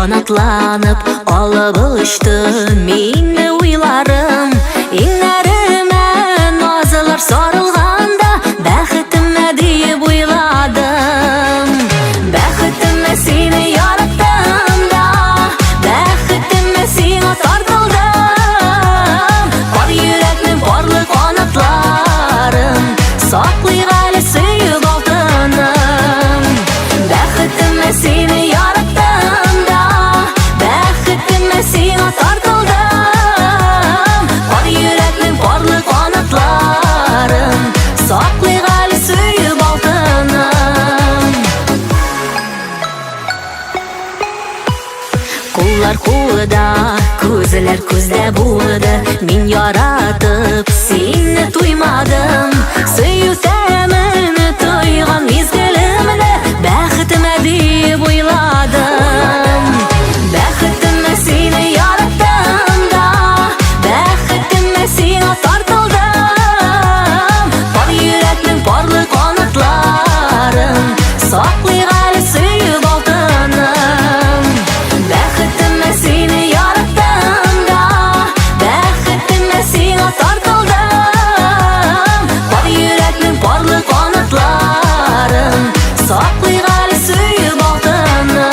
Канатланып алып очты мине уйларым. Иңнәремә назлар сарылганда, бәхетемә диеп уйладым. Бәхетемә сине яраттым да, бәхетемә сиңа тартылдым. Пар йөрәкнең парлы канатларын саклыйк әле сөеп алтыным. Бәхетемә сине яраттым да, бәхетемә сиңа тартылдым. Пар йөрәкнең парлы канатларын саклыйк әле сөеп алтыным. Куллар кулда, күзләр күздә булды. Мин яратып сине туймадым. Сөю тәмен тойган мизгелемне бәхетемә дип уйладым. Бәхетемә сине яраттым да, бәхетемә сиңа тартылдым. Пар йөрәкнең парлы канатларын саклыйк әле сөеп алтыным. Бәхетемә сине яраттым да, бәхетемә сиңа тартылдым. Пар йөрәкнең парлы канатларын саклыйк әле сөеп алтыным.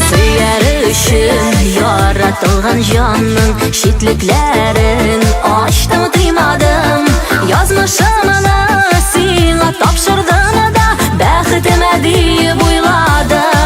Сөяр өчен яратылган җанның читлекләрен ачтым, тыймадым. Язмышымны сиңа тапшырдым да, бәхетемә диеп уйладым.